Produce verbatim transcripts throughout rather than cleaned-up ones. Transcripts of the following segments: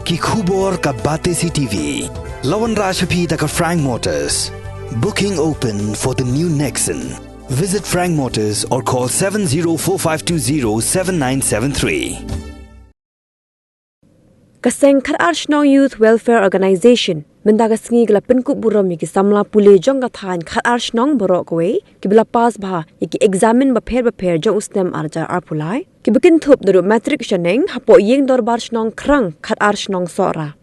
Ki khubor ka Batesi T V. La wanrah sha phi da ka Frank Motors. Booking open for the new Nexon. Visit Frank Motors or call seven zero four five two zero seven nine seven three. Ka seng Khadar Shnong Youth Welfare Organization mynta ka sngi ka la pynkup burom ïa ki samla pule jong ka thaiñ Khadar Shnong baroh kawei kiba la pass bha ïa ki eksamin bapher bapher jong u snem ar hajar arphew lai, kiba kynthup naduh matric shaneng hapoh ïing dorbar shnong Khrang Khadar Shnong Sohra.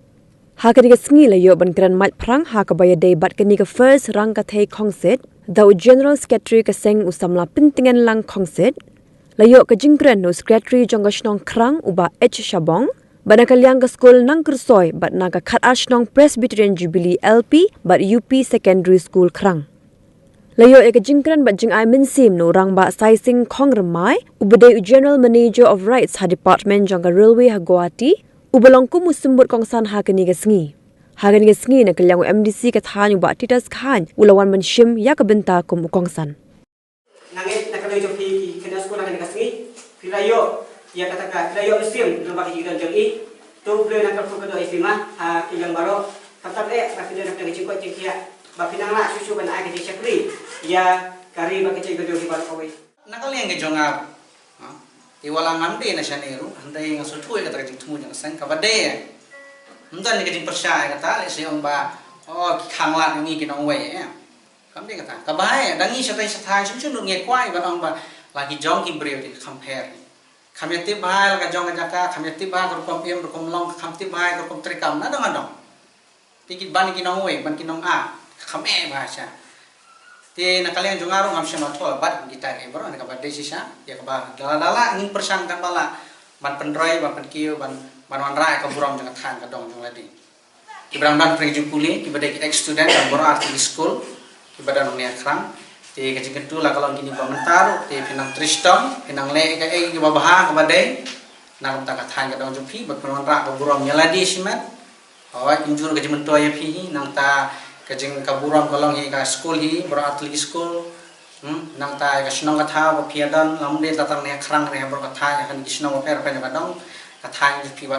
Ha kane ka sngi la ïoh ban kren mait phrang ha kaba ïadei bad kane ka first Rangkathei Khongsit da u General Secretary ka seng u samla Pyntngen Lang Khongsit. La ïoh ka jingkren na u Secretary jong ka shnong Khrang u Bah H Shabong, bad na ka liang ka skul Nangkyrsoi bad na ka Khadar Shnong Presbyterian Jubilee L P bad U P Secondary School Khrang. La ïoh ïa ka jingkren bad jingai mynsiem na u Rangbah Saising Khongrymmai, uba dei u General Manager of Rights ha Department jong ka Railway ha Guwahati, uba long kum u symbud kongsan ha kane ka sngi. Ha kane ka sngi na ka liang u M D C ka thaiñ u Bah Titus Khain u la wan ban shim ïa ka bynta kum u kongsan. Nga ngeit na ka liang jong phi ki khynnah skul ha kane ka sngi, phi la ïoh ïa kata ka, phi la ïoh mynsiem lyngba ka jingdon jong i. To U Blei un kyrkhu kyrdoh ïa phi ma ha ki liang baroh. Khamtam eh ba phi don ha ka jingkoit jingkhiah, ba phi nang lah shuh shuh ban ai ka jingshakri ïa ka ri bad ka jaitbynriew hi baroh kawei. Na ka liang ka jong nga, ha, te wat la ngam dei na shane ruh, hynrei nga sngewthuh ïa kata ka jingthmu jong ka seng kaba dei. Ym don ïa ka jingpyrshah ïa kata, lehse ong ba, oh, ki khanglad ngi ki nongwei, eh. Kam dei kata. Kaba hai, da ngi shatei shathai, shim shim ruh ngi kwah ban ong ba la ki jong ki briew te kham pher. Kham ïa tip bha la ka jong ka jaka, kham ïa tip bha ka rukom im, rukom long, kham tip bha ka rukom treikam, na dang na dang. Te ki ban ki nongwei, ban ki nonga, kham eh bha sha. Te na ka liang jong nga ruh ngam shym la thoh bad kita ki baroh, na kaba dei shisha, ïa kaba da la da la ngin pyrshang kan ba la ban pynroi, ban pynkiew, ban, ban wanrah ka burom jong ka thaiñ ka dong jong lade. Kiba dang don pyrshah jingpule, kiba dei ki ex student jong Borough Artillery School, kiba dang nongnia khrang. Te ka jingkyntu la ka long kine ba mynta ruh, te phin nang trei shitom, phin nang leh kaei kaba bha kaba dei. Na ka bynta ka thaiñ ka dong jong phi, ba phin wanrah ka burom ïa lade shimet. Hooid, kumjuh ka jingmyntoi ïa phi hi, nangta ka jing ka burom ka long hi ka skul hi, Borough Artillery School. Hmm, nangta ka shnong ka thaw ba phi ïa don, lam dei tang ne khrang ne Borough ka thaiñ, kan ki shnong ba pher pher ka dong, ka thaiñ jong phi ba.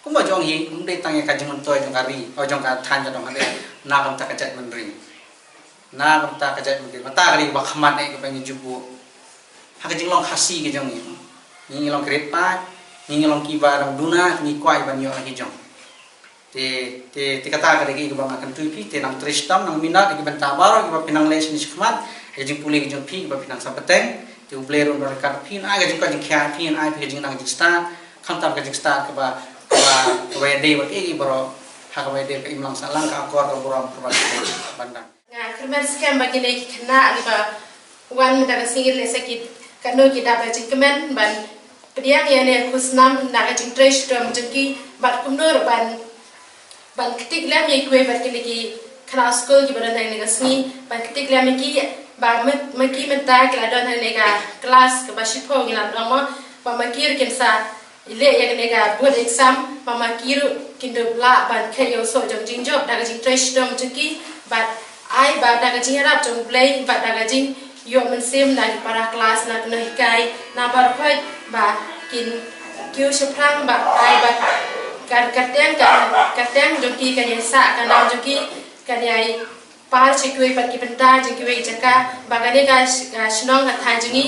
Kumba jong hi, ym dei tang ïa ka jingmyntoi jong ka ri, oh, jong ka thaiñ ka dong ka dei, na ka bynta ka jaitbynriew. Na ka bynta ka jaitbynriew, bynta ka ri ba khmat eh kaba ngi ju buh. Ha ka jinglong Khasi ka jong ngi. Ngi ngi long ki rit paid, ngi ngi long kiba dang duna, ngi kwah ban ïoh la ki jong. Te, te, te kata ka dei kaba nga kyntu ïa phi, te nang trei shitom, nang minot ïa ki bynta baroh kiba phi nang leh shane shakhmat, ïa ka jingpule ka jong phi, kiba phi nang sa bteng, te U Blei ruh un ryngkat bad phi, un ai ka jingkoit jingkhiah ïa phi, un ai phi ka jingnang jingstad, khamtam ka jingstad kaba, kaba, kaba ïadei bad kiei kiei baroh, ha kaba ïadei ka imlang sahlang, ka akor ka burom kaba ban dang. Nga kyrmen skhem ba kine ki khynnah kiba wan mynta ka sngi lehse ki, katno ki dap da jingkmen ban pdiang ïa kane ka khusnam na ka jingtrei shitom jong ki bad kumno ruh ban, ban ktik lem ïa kiwei pat kine ki khynnah skul kiba don ha kane ka sngi, ban ktik lem ïa ki ba ma, ma ki mynta ki la don ha kane ka klas kaba shiphew ngi la ong mo, ba ma ki ruh kin sa leh ïa kane ka board exam, ba ma ki ruh kin dup lah ban khet ïa u soh jong jingjop da ka jingtrei shitom jong ki, bad ai ba da ka jingïarap jong U Blei, bad da ka jingïoh mynsiem na ki para klas, na ki nonghikai, na baroh khoit ba kin kiew shaphrang, ba ai ba ka, ka kyrteng, ka, ka kyrteng jong ki kan ïai sah, ka nam jong ki kan ïai par sha kiwei pat ki bynta jong kiwei ki jaka, ba kane ka sh-, ka shnong ka thaiñ jong ngi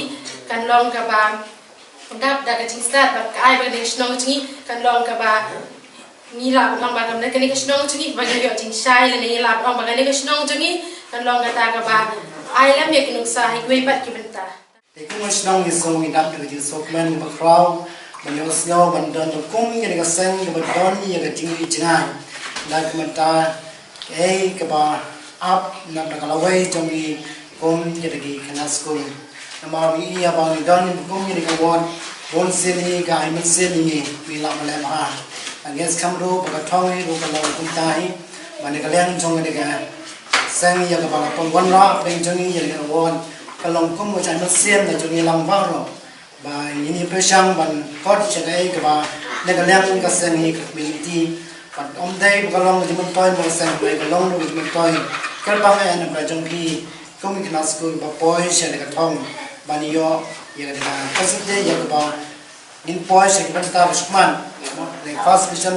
kan long kaba dap da ka jingstad, ba ka ai ba kane ka shnong jong ngi kan long kaba ngi lah ban ong ba kane ka shnong jong ngi ba ngi ïoh jingshai, lane ngi lah ban ong ba kane ka shnong jong ngi kan long kata kaba ai lem ïa ki nuksa ha kiwei pat ki bynta. Te kum ka shnong ngi sngew ngi dap da ka jingsngewkmen kaba khraw ban ïohsngew ban don kum kane ka seng kaba don ïa ka jingri jngai. Da ka mynta kaei kaba ap namar ka lawei jong ngi kum kine ki khynnah skul. Namar ngi ïa ba ngi don kum kine ka ward, bun sien hi ka ai mynsiem ngi, ngi lah ban leh bha. Ngi skhem ruh ba ka thong hi ruh ka long kumta hi. Ba na ka liang jong kane ka seng ïa kaba la pynwanrah pdeng jong ngi ïa ka ward, ka long kum ka jingmynsiem na jong ngi lang baroh. Ba ngin ïa pyrshang ban kot sha kaei kaba na ka liang ka seng hi ka community. Bad ym dei ba ka long ka jingmyntoi ba ka seng, ba ka long ruh ka jingmyntoi kyrpang eh na ka jong phi kum ki khynnah skul ba poi sha ka thong ban ïoh ïa ka facility ïa kaba ngin poi sha ki bynta ba shukman. Ïa mo, the first vision,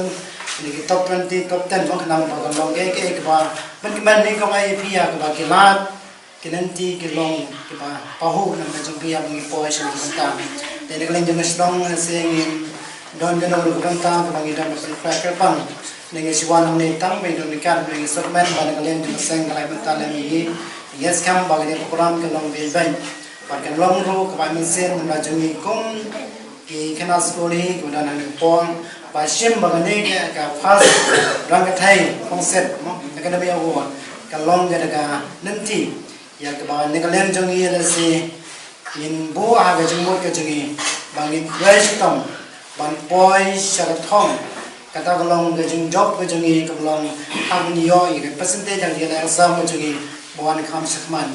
Ki top twenty, top ten, bang khnang ba kan long kiei kiei kiba pynkmen ne kiba ïa phi ïa kiba ki lad, ki lynti ki long kiba pahuh na ka jong phi ïa ba ngi poi sha ka bynta. Te na ka liang jong ka shnong, eh, seng ngin don kano kano ka bynta kaba ngi don ba pynkreh kyrpang. Ne ngi shu wan hangne tang ba ngi don ryngkat, ne ngi sngewkmen ba na ka liang jong ka seng ka lai bynta lem ïa ngi. Ngi skhem ba kane ka program kan long beit beit. Bad kan long ruh kaba mynsiem na ka jong ngi kum ki khynnah skul hi kiba don hangne hapoh, ba shim ba kane ka, ka first Rangkathai Phongset, mo, Academy Award, ka long ka da ka lynti ïa kaba na ka liang jong ngi lehse ngin buh ha ka jingmut ka jong ngi ba ngin trei shitom ban poi sha ka thong. Kata ka long ka jingjop ka jong ngi, ka long ha ban ïoh ïa ka percentage ha ka exam ka jong ngi ba wan kham shakhmat.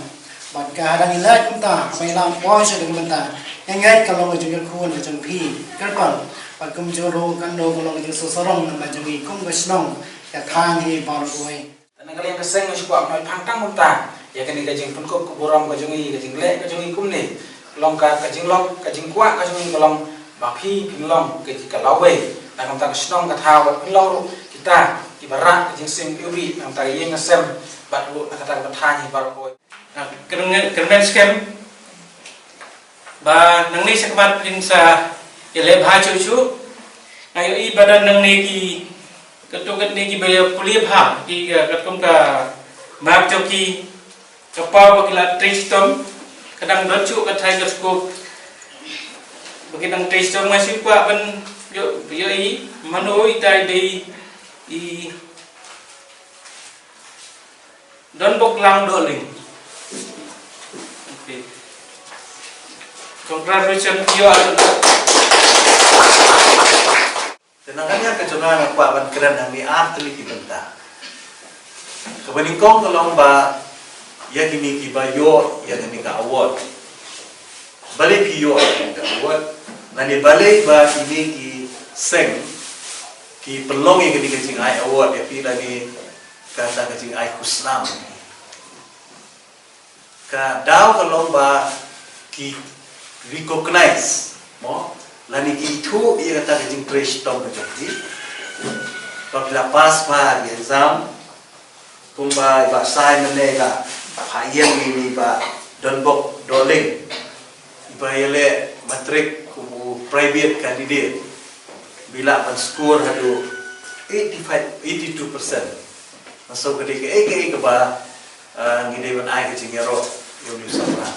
Bad ka hadang ïa la kumta, haba ïa la poi sha ka bynta, nga ngeit ka long ka jingkyrkhu ka jong phi kyrpang. Bad kumjuh ruh kano ka long ka jingsngew sarong na ka jong ngi kum ka shnong, ka thaiñ hi baroh kawei. Na ka liang ka seng ngi shu kwah ban pynpaw tang kumta ïa kane ka jingpynkup ka burom ka jong ngi, ka jingleh ka jong ngi kumne. Long ka, ka jinglong, ka jingkwah ka jong ngi ka long ba phi phin long ka, ka lawei na ka bynta ka shnong ka thaw, bad phin long ruh kita kiba rah ka jingsngew iwbih na ka bynta ka ïing ka sem bad ruh na kata ka thaiñ hi baroh kawei. Ah, kyrmen, kyrmen skhem ba nangne shakhmat phin sa ïaleh bha shuh shuh. Nga ïohi ba don nangne ki, katto katne kiba ïa pule bha ki, eh, katkum ka mark jong ki, ka paw ba ki la trei shitom, ka dang don shuh ka thaiñ ka scope ba ki dang trei shitom. Nga shu kwah ban ïoh, ïohi mano ita i dei i Donbok Langdohling. Okay. Congratulations, you are. Te na ka liang ka jong nga, nga kwah ban kren hangne ar tylli ki bynta. Kaba nyngkong ka long ba ïa kine kiba ïoh ïa kane ka award, balei phi ïoh ïa kane ka award, lane balei ba kine ki seng ki pynlong ïa kane ka jingai award ïa phi, lane kata ka jingai khusnam. Ka daw ka long ba ki recognize, mo, lane ki ithuh ïa kata ka jingtrei shitom ka jong phi. Ba phi la pass bha ïa ki exam, kumba i Bah Sai mynne i la phah ïing ïa i Bah Donbok Dohling, iba ïaleh matric kum u private candidate, ba i lah ban score haduh eighty-five, eighty-two percent. Nga sngew ka dei kaei kaei kaba, ah, ngi dei ban ai ka jingïaroh ïa u New South Wales.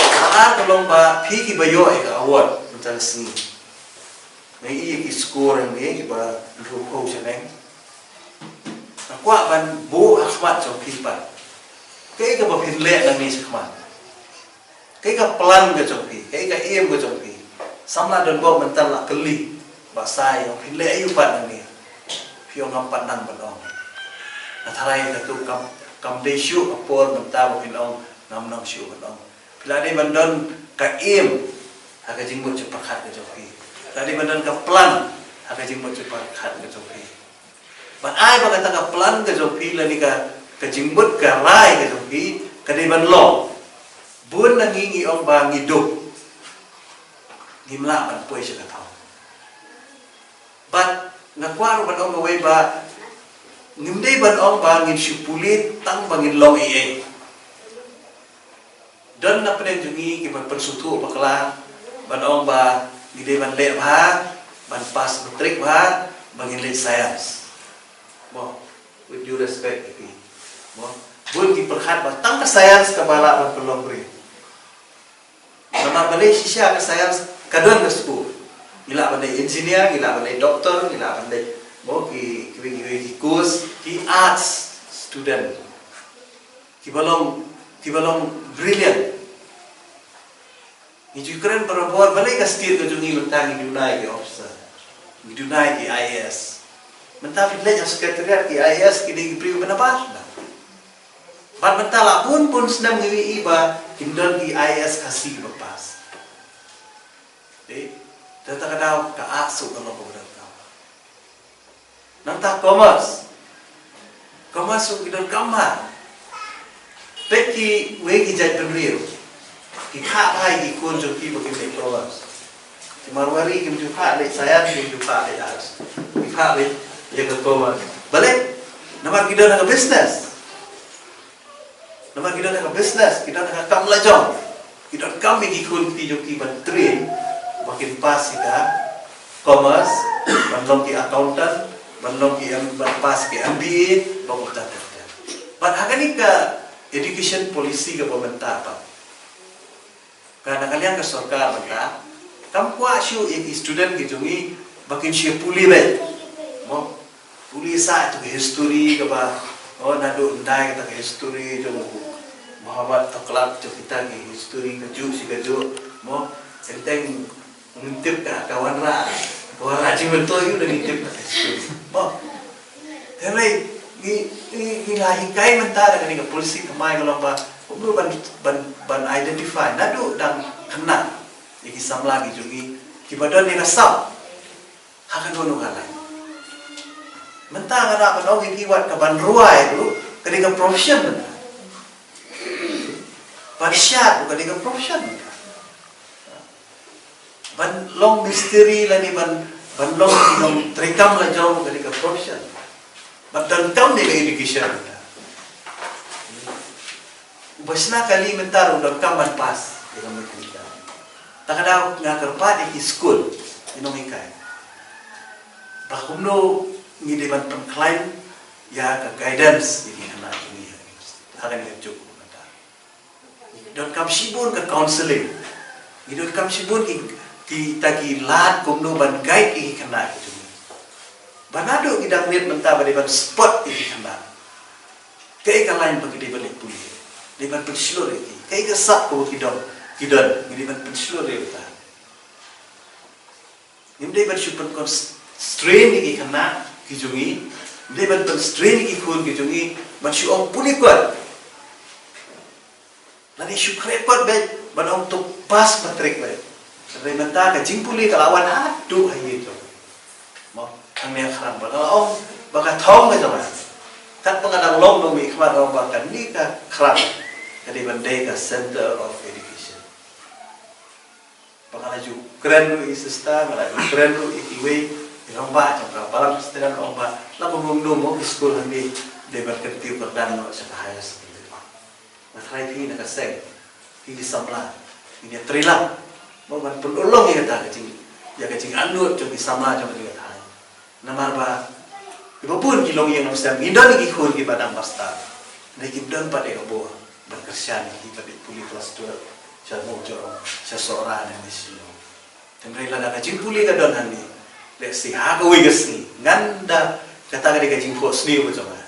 Ka ar ka long ba phi kiba ïoh ïa ka award mynta ka sngi, nga ïohi ïa ki score hangne kiba hynriewphew shaneng. Nga kwah ban buh ha khmat jong phi pat, kaei kaba phin leh nangne shakhmat. Kaei ka plan ka jong phi, kaei ka aim ka jong phi. Samla Donbok mynta la kylli Bah Sai, ong phin leh aïu pat nangne. Phi ong ngam pat nang ban ong. Nga tharai katu kam, kam dei shuh ka por mynta ba phin ong ngam nang shuh ban ong. Phi la dei ban don ka aim ha ka jingmut jingpyrkhat ka jong phi. Phi la dei ban don ka plan ha ka jingmut jingpyrkhat ka jong phi. Ban ai ba kata ka plan ka jong phi lane ka, ka jingmut ka rai ka jong phi ka dei ban long. Bun na ngi ngi ong ba ngi duk, ngim lah ban poi sha ka thong. Bad nga kwah ruh ban ong kawei ba ngim dei ban ong ba ngin shu pule tang ba ngin long ei ei. Don na pdeng jong ngi kiba pynsngewthuh bakla ban ong ba ngi dei ban leh bha, ban pass matric bha, ba ngin leh science. Mo, with due respect ïa phi, mo, bun ki pyrkhat ba tang ka science kaba lah ban pynlong briew. Namar balei shisha ka science ka don ka scope. Ngi lah ban dei engineer, ngi lah ban dei doctor, ngi lah ban dei, mo, ki, kiwei kiwei ki course, ki arts student kiba long, kiba long brilliant. Ngi ju kren barabor, balei ka state ka jong ngi mynta ngi duna ïa ki officer, ngi duna ïa ki I A S. Mynta phi leit ha secretariat, ki I A S ki dei ki briew ba nabar na. Bad mynta la bun bun snem ngi ïohi ba kim don ki I A S Khasi kiba pass. Eh, te kata ka daw ka ah suk ka long kaba donkam. Nangta commerce. Commerce ruh ki donkam bha. Peit kiwei ki jaitbynriew, ki khah bha ïa ki khun jong ki ba kin leh commerce. Marwari kim ju phah leh science, kim ju phah leh arts. Ki phah leh ïa ka commerce. Balei? Namar ki don ha ka business. Namar ki don ha ka business, ki don ha ka kam la jong. Ki donkam ïa ki khun ki jong ki ban train ba kin pass ïa ka commerce, ban long ki accountant, ban long ki M, ban pass ki M B A, ba kumta ter ter. Bad ha kane ka education policy kaba mynta pat, ka na ka liang ka sorkar mynta kam kwah shuh ïa ki student ki jong ngi ba kin shu pule beit. Mo, pule sa ïa ka history kaba, oh, naduh ym dei kata ka history jong u Muhammad Toklat, jong kita ki history kajuh shi kajuh. Mo, teng teng ngim tip ka, ka wanrah, ka wanrah jingmyntoi u, da ngim tip ka history. Mo, hynrei ngi, ngi, ngi la hikai mynta da kane ka policy thymmai ka long ba kumno ban, ban, ban identify naduh dang khynnah ïa ki samla ki jong ngi kiba don ïa ka sap ha kano kano ka lain. Mynta nga lah ban ong ïa ki, wat ka ban rwai ruh ka dei ka profession mynta. Ban shad ruh ka dei ka profession mynta. Ban long mistri lane ban, ban long ki nongtreikam la jong ka dei ka profession. Ban donkam ïa ka education mynta. Uba shna kali mynta ruh donkam ban pass ïa ka matric. Te ka daw nga kyrpad ïa ki skul, ki nonghikai, ba kumno ngi dei ban pynkhlaiñ ïa ka guidance ïa ki khynnah jong ngi ha kane ka juk mynta. Donkam shibun ka counselling. Ngi donkam shibun ki, kita ki lad kumno ban guide ïa ki khynnah ki jong ngi. Ba naduh ki dang rit mynta ba dei ban spot ïa ki khynnah. Kaei ka lain ba ki dei ban leit pule, dei ban pynshlur ïa ki. Kaei ka sap kaba ki don, ki don, ngi dei ban pynshlur ïa kita. Ngim dei ban shu pynconstrain ïa ki khynnah ki jong ngi. Ngim dei ban constrain ïa ki khun ki jong ngi ban shu ong pule kwat. Lane shu khreh pat beit ban ong to pass matric beit. Hynrei mynta ka jingpule ka la wan haduh ha ïing jong. Mo, hangne ha Khrang ba ka la ong ba ka thong ka jong nga. Katba nga dang long nongmihkhmat, nga ong ba kane ka Khrang ka dei ban dei ka center of education. Ba nga la ju kren ruh ïa i sister, nga la ju kren ruh ïa kiwei ki rangbah jong ka balang Khristan, ong ba la bun bun mo ki skul hangne dei ban kyntiew kyrdan noh sha ka higher secondary. Nga tharai phi na ka seng, phi ki samla, phin ïatreilang mo ban pynurlong ïa kata ka jing, ïa ka jingangnud jong ki samla jong ka jingïathai. Namar ba kiba bun ki longïing longsiam, ngi don ïa ki khun kiba dang master, hynrei kim don pat ïa ka bor ban kyrshan ïa ki ban leit pule klas twelve sha Mawjong, sha Sohra ne Shillong. Hynrei lada ka jingpule ka don hangne, lehse ha kawei ka sngi, ngan da, kata ka dei ka jingphohsniew ka jong nga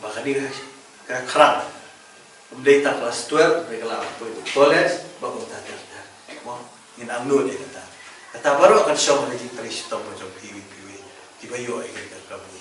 ba kane ka, ka Khrang, ym dei tang klas twelve, hynrei ka la poi college, ba kumta ter ter. Mo, ngin angnud ïa kata. Kata baroh kan shong ha ka jingtrei shitom ka jong phi iwei pa iwei kiba ïoh ïa ka, ka, ka bor.